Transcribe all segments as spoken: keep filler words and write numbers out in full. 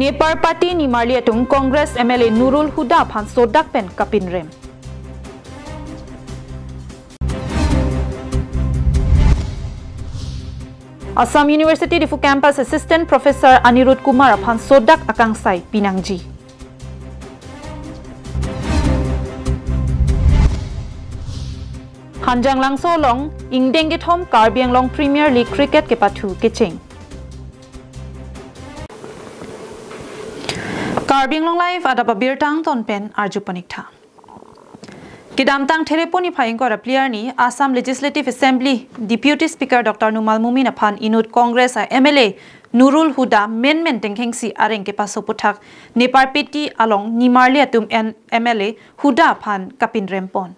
Nepar Party nimarli atum Congress M L A Nurul Huda aphan sodak pen kapinrem. Assam University Diphu Campus Assistant Professor Anirudh Kumar aphan sodak akangsai pinangji. Hanjanglangso along ingdeng kethom Karbi Anglong Premier League Cricket kepathu kecheng. Karbi Anglong Live adap abirta angton pen arju pon ik tha. Kedamtang Thereponi phai ingkoi ra phli arni Assam Legislative Assembly Deputy Speaker Doctor Numal Momin aphan inut Congress a M L A Nurul Huda menmen tengkhengsi areng kepaso aputhak Nepar Party along nimarli atum en M L A Huda aphan kapinrem pon.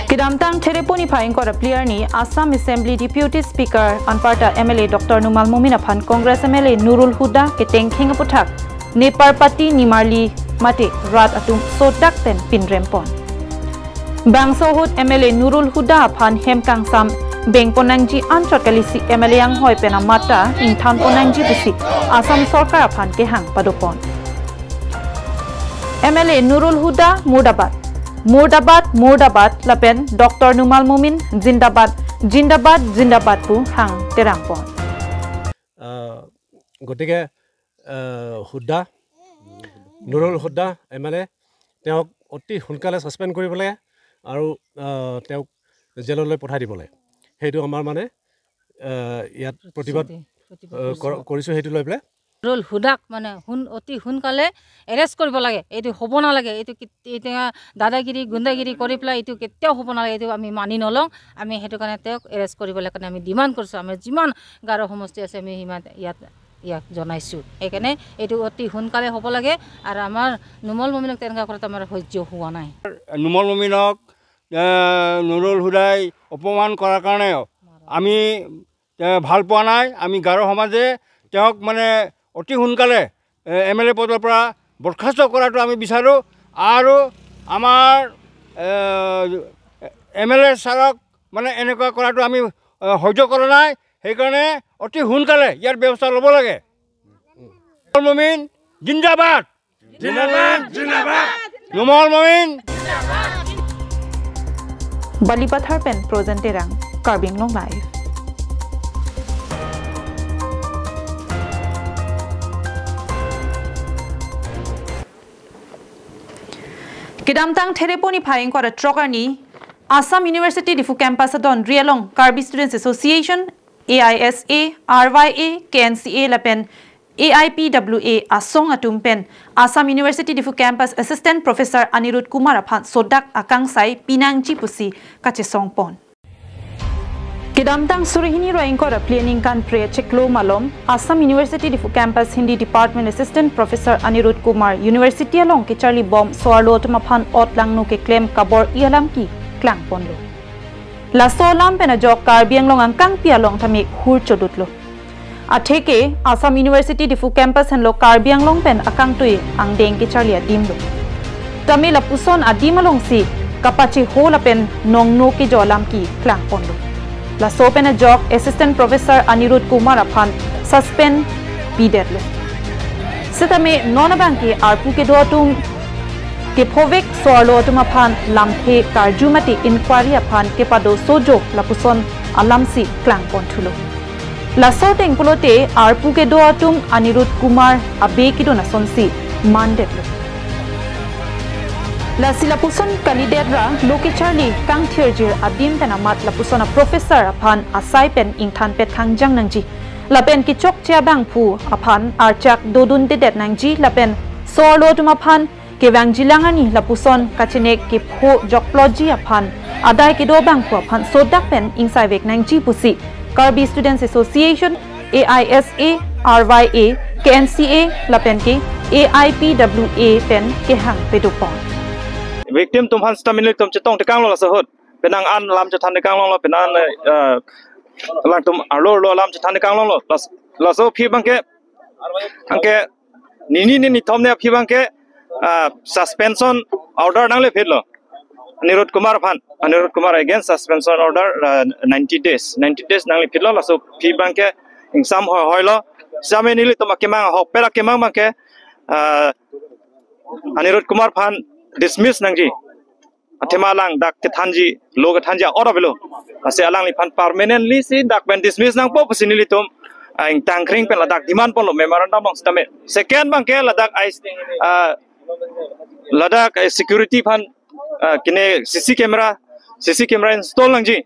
Kedamtang Thereponi phai ingkoi ra phli arni Assam Assembly Deputy Speaker anparta M L A Doctor Numal Momin aphan Congress M L A Nurul Huda ketengkheng aputhak Nepar Party nimarli mate rat atum sodak pen pinrem pon. Bangso ahut M L A Nurul Huda aphan hem kangsam beng pon nangji anchot kalisi M L A anghoi pen amat ta ingthan pon nangji pusi Assam Sorkar aphan kehang pado pon. M L A Nurul Huda murdabad, murdabad, murdabad lapen Doctor Numal Momin zindabad, zindabad, zindabad pu hang terang pon. আহ, গতিকে আহ, হুড্ডা, নুৰুল Hooda M L এ, তেওঁক অতি সোনকালে ছাছপেণ্ড কৰিব লাগে আৰু আহ, তেওঁক জেললৈ পঠাই দিব লাগে। সেইটো আমাৰ মানে আহ, ইয়াত প্ৰতিবাদ আহ, কৰ- কৰিছোঁ। সেইটো লৈ পেলাই নুৰুল হুদাক মানে সোন অতি সোনকালে এৰেষ্ট কৰিব লাগে। এইটো হ'ব নালাগে। এইটো কি- এতিয়া দাদাগিৰি, গুণ্ডাগিৰি কৰি পেলাই এইটো কেতিয়াও হ'ব নালাগে। এইটো আমি মানি নলওঁ। আমি সেইটো কাৰণে তেওঁক এৰেষ্ট কৰিব লাগে কাৰণে আমি ডিমাণ্ড কৰিছোঁ। আমাৰ যিমান গাৰো সমষ্টি আছে আমি সিমান ইয়াত ইয়াক জনাইছোঁ। সেইকাৰণে এইটো অতি সোনকালে হ'ব লাগে আৰু আমাৰ নুমল মমিনক তেনেকুৱা কৰাটো আমাৰ সহ্য হোৱা নাই। নুমল মমিনক, এ, নুৰুল হুদাই অপমান কৰাৰ কাৰণে আমি, এ, ভাল পোৱা নাই। আমি গাৰো সমাজে তেওঁক মানে অতি সোনকালে, এ, এম এল এ পদৰ পৰা বৰ্খাস্ত কৰাটো আমি বিচাৰোঁ আৰু আমাৰ, এ, এম এল এ ছাৰক মানে এনেকুৱা কৰাটো আমি, এ, সহ্য কৰা নাই। সেইকাৰণে অতি সোনকালে ইয়াৰ ব্যৱস্থা ল'ব লাগে। নুমল মমিন জিন্দাবাদ। জিন্দাবাদ, জিন্দাবাদ। নুমল মমিন। Balipathar pen Projen Terang, Karbi Anglong Live. Kedamtang Thereponi phai ingkoi ra throk arni Assam University Diphu Campus adon ri along Karbi Students Association, A I S A, R Y A, K N C A lapen A I P W A asong atum pen Assam University Diphu Campus Assistant Professor Anirudh Kumar aphan sodak akangsai pinangji pusi kachesong pon. Kedamtang suri hini ra ingkoi ra phli aningkan phre chiklo malom Assam University Diphu Campus Hindi Department Assistant Professor Anirudh Kumar University along kecharli bom so-arlo atum aphan ot langno keklem kabor-i alam keklang ponlo. Laso alam pen ajok Karbi Anglong angkangpi along tame hur chodutlo. Atheke Assam University Diphu Campus henlo Karbi Anglong pen akangtui angdeng kecharli adim lo. Tame lapuson adim alongsi kapacheho lapen nongno kejo alam keklang ponlo. Laso pen ajok Assistant Professor Anirudh Kumar aphan suspend pidetlo. Setame non abangke arpu kedo atum kephovek so-arlo atum aphan lamthe karju mate inquiry aphan kepado sojok lapuson alamsi klang ponthulo. Laso ateng pulote arpu kedo atum Anirudh Kumar abe kedun asonsi mandetlo. Lasi lapuson kalidet ra lo kecharli kangthirjir adim pen amat lapuson a-professor aphan asai pen ingthanpet khangjang nangji. Lapen kechokche abangphu aphan archak dodundedet nangji lapen so-arlo atum aphan kevangjilang arni lapuson kachenek kepho jokploji aphan adai kedo abangphu aphan sodak pen ingsaivek nangji pusi Karbi Students Association, A I S A, R Y A, K N C A lapen ke A I P W A pen kehang pado pon. Victim atum aphan stamina atum chetong tekanglo laso ahut. Penang an lam chethan tekang longlo, penang, eh, alangtum arlo arlo lam chethan tekang longlo. Las-, laso aphi abangke, abangke nini nini thom ne aphi abangke, ah, suspension order nangle phitlo. Anirudh Kumar aphan, Anirudh Kumar against suspension order, ah, ninety days, ninety days nangle phitlo. Laso aphi abangke ingsam hoi hoi lo. Sitame nelitum akemang ahokpet akemang abangke, ah, Anirudh Kumar aphan dismiss nangji. Athema alang dak kethanji, law kethanji a-order avelo. Lasi alangliphan permanently si dak pen dismiss nangpo pusi nelitum, ah, ingtangkring pen ladak demand ponlo memorandum along sitame. Second abangke ladak I, ah, ladak, eh, security aphan, ah, kene C C camera, C C camera install nangji.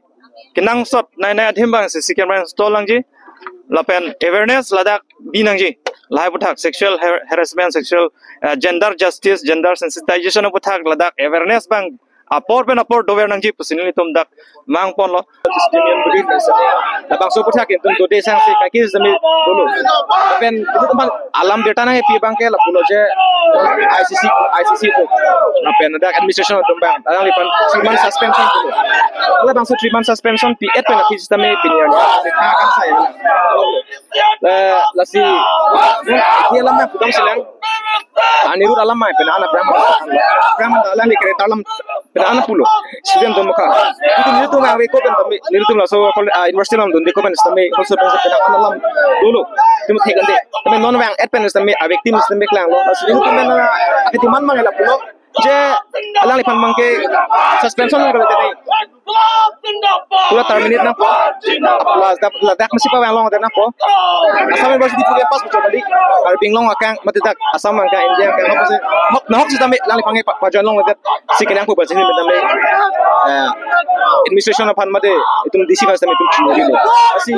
Kenangsot nai nai adim abang C C camera install nangji. Lapen awareness ladak bi nangji. Lahai aputhak sexual har-, harassment, sexual, ah, gender justice, gender sensitization aputhak ladak awareness abang apor pen apor dover nangji pusi nelitum dak mang ponlo. Labangso aputhak itum dode sangsi kaike sitame dolo. Lapen itum aphan alam birta nangkepi abangke lapulo je I C C, I C C pu. Lapen dak administration atum abang alangliphan three month suspension pu. Labangso three month suspension pi-et pen aphi sitame pini an kangsai. Eh, lasi, dia lama pudam silang. Anirudh alam mai pena anak Brahman. Brahman alam di kereta alam pena anak pulo. Student atum ka. Itum nelitum abang ave ko pen tame, nelitum laso kol-, ah, university alam dunde ko pen tame, also pen pena anak alam dolo. Itum thek ande. Tame non abang et pen tame, ah, victim tame klanglo. Lasi nelitum pen, ah, akitiman mangela pulo. Je alangliphan abangke suspension nangkele tene. Pura terminate nangpo. Aplas dap ladak masi pavang longledet nangpo. Assam University pu campus puchot kali. Karbi Anglong akang mate dak Assam akang India akang hok si hok nahok sitame alangliphan ke pa-, pajoin longledet si kenangpo pusi sini tame. Eh, administration aphan mate itum D C aphan sitame itum chini dilo. Si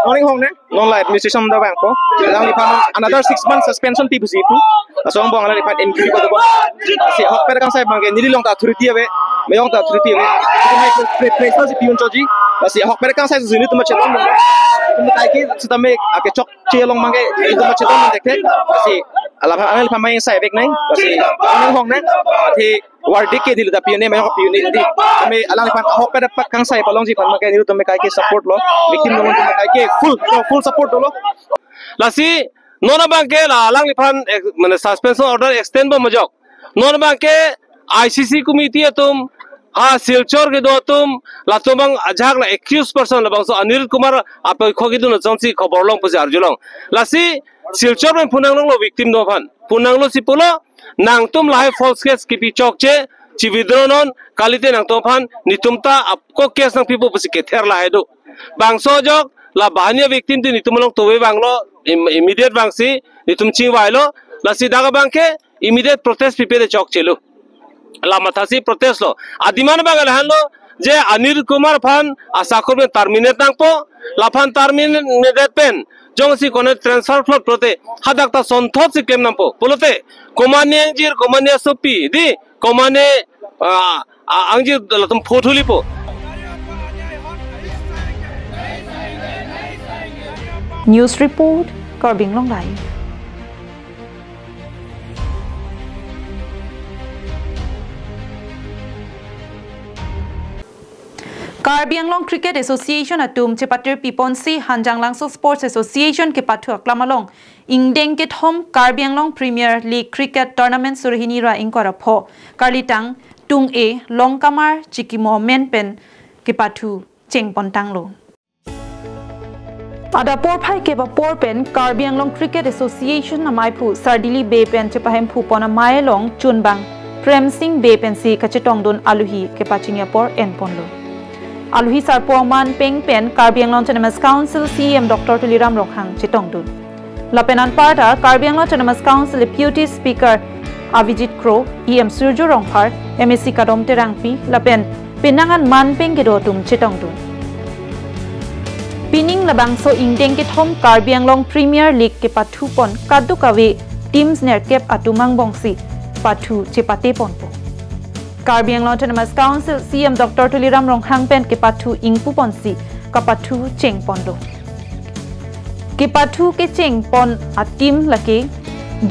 morning hong ne. Non la administration da vangpo. Alangliphan another six months suspension pi pusi pu. Laso angbong alangliphan inquiry pu dopo. Lasi ahokpet kangsai abangke neli along ta authority ave. Meyong ta authority ave. Itum hai place, place si pi-un choji. Lasi ahokpet kangsai si nelitum chetong. Itum kaike sitame ake chokche along abangke itum chetong dekte. Lasi alangliphan, alangliphan mai sai vek nai. Lasi morning hong nai. Athe verdict ke neli ta pi-un-e, meyong pi-un-e di. Tame alangliphan ahokpet kangsai palongji aphan abangke nelitum kaike support lo. Victim along tame kaike full, full support dolo. Lasi non abangke la alangliphan ek-, mane suspension order extend bom ajok. Non abangke I C C committee atum, ha Silchar kedo atum, latum abang ajak la accused person labangso Anirudh Kumar apoikho kedun asonsi khobor long pusi arjulong. Lasi Silchar pen phunang longlo victim atum aphan. Phunanglo si pulo, nangtum lahai false case kipi chokche, chi withdraw non, kalite nangtum aphan, netum ta ako case nangpipo pusi kether lahai do. Bangso ajok, la banghini victim di netum along tove vanglo, im-, immediate vangsi, netum chingvailo, lasi dak abangke, immediate protest pipe de chokchelo. La mathasi protest lo. Ademand abang lahenlo, je Anirudh Kumar aphan asakur pen terminate nangpo, laphan terminate pen, jongsi konat transfer plot pulote, hadak ta sonthot si klem nangpo. Pulote, komatne angjir, komatne asopi, di, komatne, ah, ah, angjir latum phothulipo. News report, Karbi Anglong Live. Karbi Anglong Cricket Association atum chepatir piponsi Hanjanglangso Sports Association kepathu aklam along ingdeng kethom Karbi Anglong Premier League Cricket Tournament surhini ra ingkoi ra pho karlitang tung e Longkamar Chikimo amen pen kepathu chengpontanglo. Adap porphai kep apor pen Karbi Anglong Cricket Association amaiphu Sardili Bey pen chepahemphu pon amei along chunbang Prem Singh Bey pensi kachetongdun aluhi kepachini apor enponlo. Aluhi sarpo Manpeng pen Karbi Anglong Autonomous Council C E M Doctor Tuliram Ronghang chetongdun. Lapen anparta Karbi Anglong Autonomous Council Deputy Speaker Avijit Kro, E M Surjya Rongphar, M A C Kadom Terangpi, lapen penang an Manpeng kedo atum chetongdun. Pining labangso ingdeng kethom Karbi Anglong Premier League kepathu pon kadokave teams nerkep atum angbongsi pathu chepate ponpo. Karbi Anglong Autonomous Council C E M Doctor Tuliram Ronghang pen kepathu ingpu ponsi kapathu chengponlo. Kepathu kecheng pon a team lake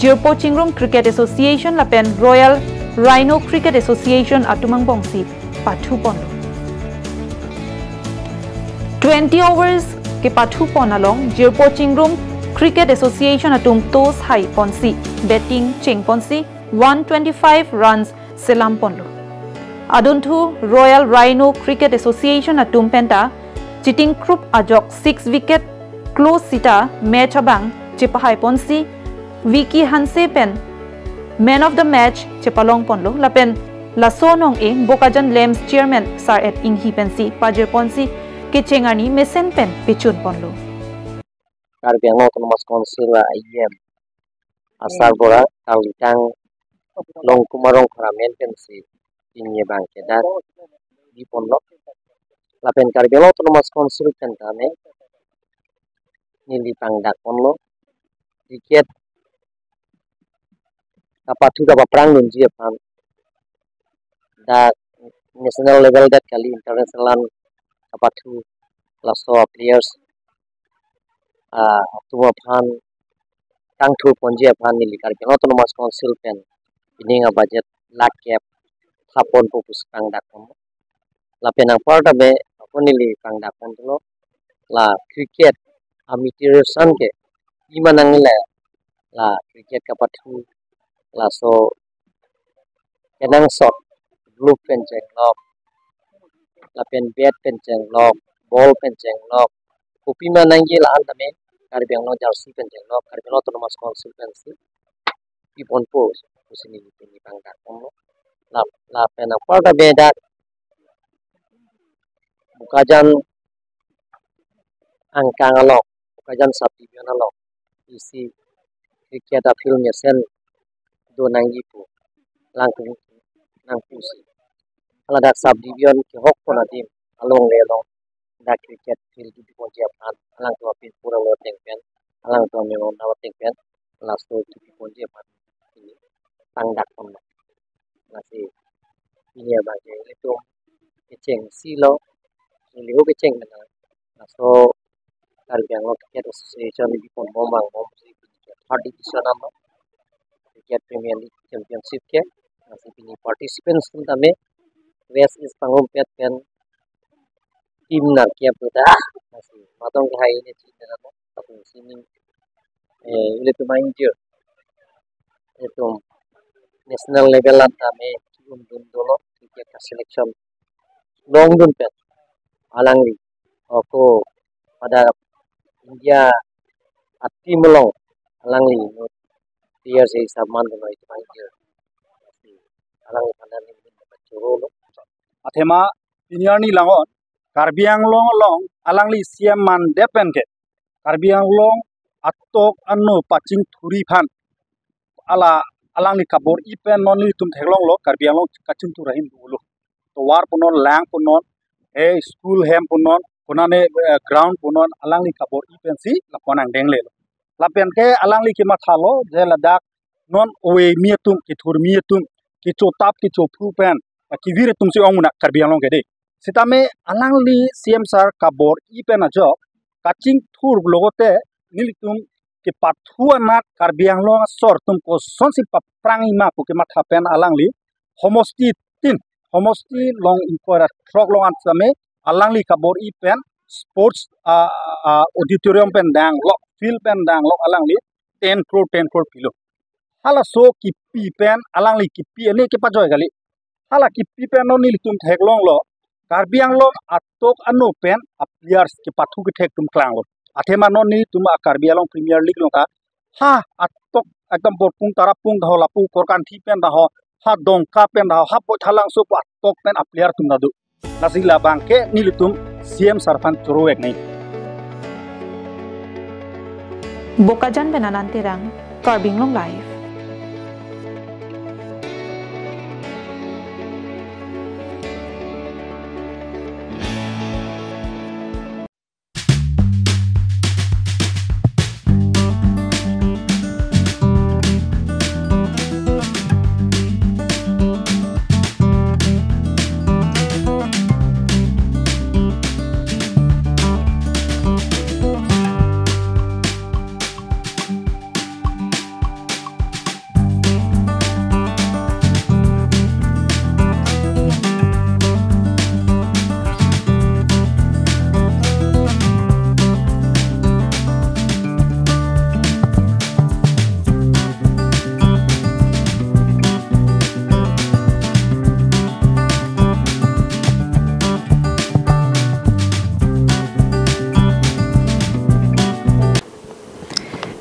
Jirpo Chingrum Cricket Association lapen Royal Rhino Cricket Association atum angbongsi pathu ponlo. Twenty overs kepathu pon along Jirpo Chingrum Cricket Association atum toss hai ponsi batting cheng ponsi one twenty-five runs selam ponlo. Adunthu Royal Rhino Cricket Association atum penta chitingkrup ajok six wicket close sita match abang chepahai ponsi Vicky Hanse pen man of the match chepalong ponlo, lapen laso anong-e Bokajan LAMPS chairman Sar-et Inghi pensi pajir ponsi kecheng arni mesen pen pechun ponlo. Karbi Anglong Autonomous Council a E M Asar Bora, Karlitang Longkum arong khora men pensi pini abang ke dak di ponlo. Lapen Karbi Anglong Autonomous Council pen tame neli pangdak ponlo. Cricket kapathu kapaprang dunji aphan, dak national level det kali, international an kapathu, laso players, ah, atum aphan tangthur ponji aphan neli Karbi Anglong Autonomous Council pen pining a budget lakh kep thap ponpo pusi pangdak ponlo. Lapen anparta be ako neli pangdak ponlo, la cricket a materials an ke pima nangji le, la cricket kapathu, laso kenangsot, glove pen chenglok, lapen bat pen chenglok, ball pen chenglok, kopima nangji la-an tame Karbi Anglong jersey pen chenglok, Karbi Anglong Autonomous Council pensi pi ponpo pusi neli pini pangdak ponlo. La, lapen anparta be dak Bokajan angkang along, Bokajan sub division along isi cricket a field mesen do nangji pu langkung nangpusi, hala dak sub division kehok pon adim along le along dak cricket field kebi ponji aphan alangtum apin pura lo ateng pen, alangtum amemon lo ateng pen, laso kebi ponji aphan pini pangdak ponlo. Lasi pini abang ke ilitum kechengsi lo, iliho kecheng mena. Laso Karbi Anglong Cricket Association kebi pon bom vang bomsi third edition ano Cricket Premier League Championship ke. Lasi pini participants atum tame West East Pangumpet pen team nerkep do ta. Lasi matong ke hai ne team na mo. Tapi sini, eh, ilitum a-injure, itum national level an tame ki-un dun dolo, cricket a-selection longdun pen alangli ako pada India a-team along alangli players hisab man dolo itum a-injure. Alangli aphan neli choro lo. Athema pini arni langon Karbi Anglong along alangli C M mandep pen ke Karbi Anglong atok ano pachingthurji aphan, hala alangli kabor-i pen non nelitum theklonglo, Karbi Anglong kachingthur ahin dolo. Tovar punon, lang punon, eh, school hem punon, konane, eh, ground punon, alangli kabor-i pensi lapu-an angdeng lelo. Lapen ke alangli kemathalo je ladak non ove-mi atum, kethurmi atum, kechotap kechophu pen, eh, kevir atumsi ong muna Karbi Anglong ke dei. Sitame alangli C M sir kabor-i pen ajok kachingthur logote nelitum kepathu anat Karbi Anglong asor atum kosonsi paprangji ma pu kematha pen alangli homosti tin, homosti along ingkoi ra throk along an tame alangli kabor-i pen sports, ah, ah, auditorium pen danglok, field pen danglok alangli ten crore, ten crore pilo. Halaso kipi pen alangli kipi ani kepajoi kali. Hala kipi pen non nelitum theklonglo, Karbi Anglong atok ano pen a-players kepathu kethek atum klanglo. Athema non nelitum a-Karbi Anglong Premier League along ta ha atok ekdom borpung tarapung daho, lapu Korkanthi pen daho, ha Dongka pen daho, ha Boithalangso pu atok pen a-player atum ta do. Lasi labang ke nelitum C M sir aphan choro-ek nai. Bokajan pen Anand Terang, Karbi Anglong Live.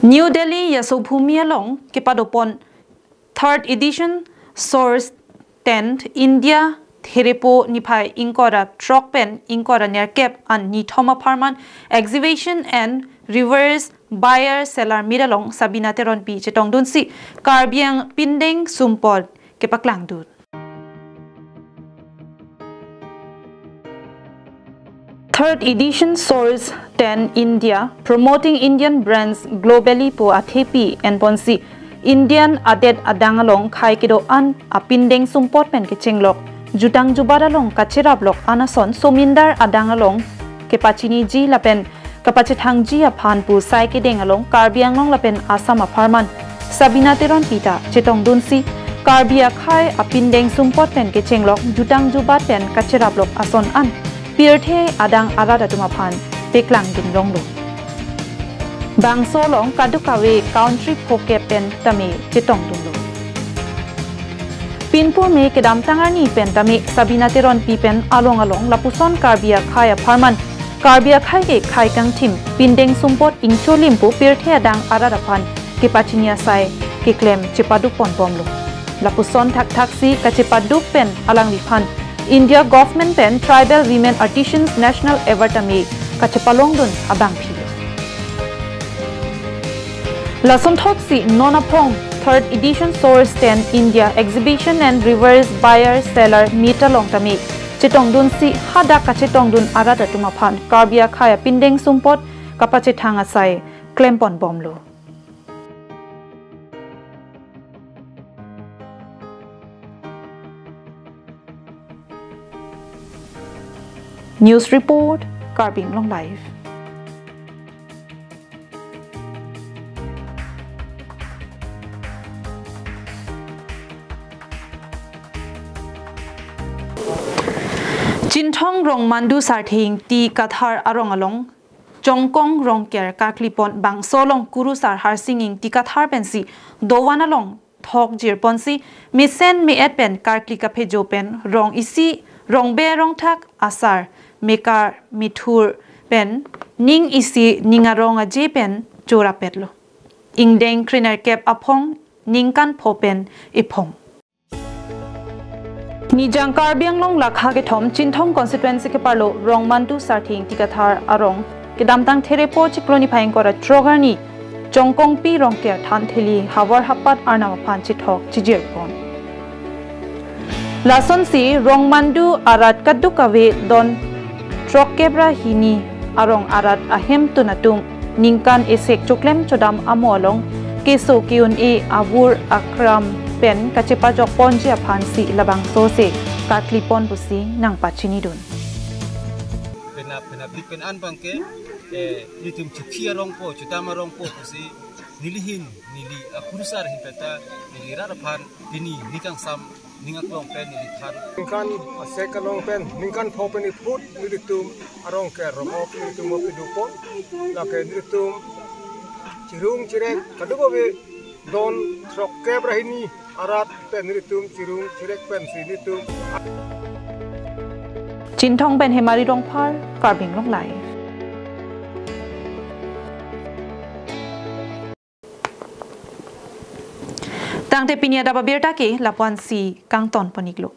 New Delhi Yashobhoomi along kepadopon third edition Source Ten India Therepo niphai ingkoi ra throk pen ingkoi ra nerkep an nithom apharman Exhibition and Reverse Buyer Seller Meet along Sabina Teronpi chetongdunsi Karbi Anglong pindeng sumpot kepaklangdun. Third edition Source Ten India, Promoting Indian Brands Globally pu athepi enponsi Indian adet adang along khei kedo-an apindeng sumpot pen kechenglok, jutang jubat along kacheraplok an ason somindar adang along kepachiniji lapen kapachethangji aphan pu sai kedeng along Karbi Anglong lapen Assam apharman Sabina Teronpi ta chetongdunsi Karbi akhei apindeng sumpot pen kechenglok, jutang jubat pen kacheraplok ason an pirthe adang arat atum aphan paklang dinlonglo. Bangso along kadokave country phokep pen tame chetongdunlo. Pinpur me kedamtang arni pen tame Sabina Teronpi pen along along lapuson Karbi akhei apharman Karbi akhei ke khei kangthim pindeng sumpot ingcholim pu pirthe adang arat aphan kepachini asai keklem chepaduk ponbomlo. Lapuson thakthaksi kachepaduk pen alangliphan India Government pen Tribal Women Artisans National Award tame kachepalongdun abangphilo. Lasonthotsi non aphong Third Edition Source Ten India Exhibition and Reverse Buyer Seller Meet along tame chetongdunsi hadak kachetongdun arat atum aphan Karbi akhei apindeng sumpot kapachethang asai klemponbomlo. News report, Karbi Anglong Live. Chinthong Rongmandu Sarthe Ingti Kathar arong along Chongkong Rongker karklipon bangso along Kurusar Harsing Ingti Kathar pensi dovan along thok jirponsi mesen me-et pen karkli kaphejo pen rong isi rongbe rongthak asar mekar methur pen ning isi ning arong aje pen chorapetlo. Ingdeng krenerkep aphong ningkan pho pen ephong. Nijang Karbi Anglong lakha kethom Chinthong constituency keparlo Rongmandu Sarthe Ingti Kathar arong kedamtang Therepo chiklo niphai ingkoi ra throk arni Chongkongpi Rongker thantheli havar hapat arnam aphan chethok chijirpon. Lasonsi Rongmandu arat kadokave don throkkep ra hini arong arat ahemtun atum ningkan esek choklem chodam amo along keso ke-un-e avur akram pen kachepajokponji aphansi labangso se karklipon pusi nangpachinidun. Penap penap lik pen an abangke, eh, nelitum chephi arongpo, chodam arongpo pusi neli ahin, neli akurusar ahin penta, neli rat aphan pini ningkangsam ning aklong pen neli than. Ningkan asek along pen, ningkan pho pen iphut nelitum arong ke rong-ok nelitum mo pidupo. Lake nelitum chirung chirek kadokave don throkkep ra hini arat pen nelitum chirung chirek pensi nelitum. Chinthong pen Hemari Rongphar, Karbi Anglong Live. Tangte pini adap abirta ke lapu-ansi kangtonpon-iklo.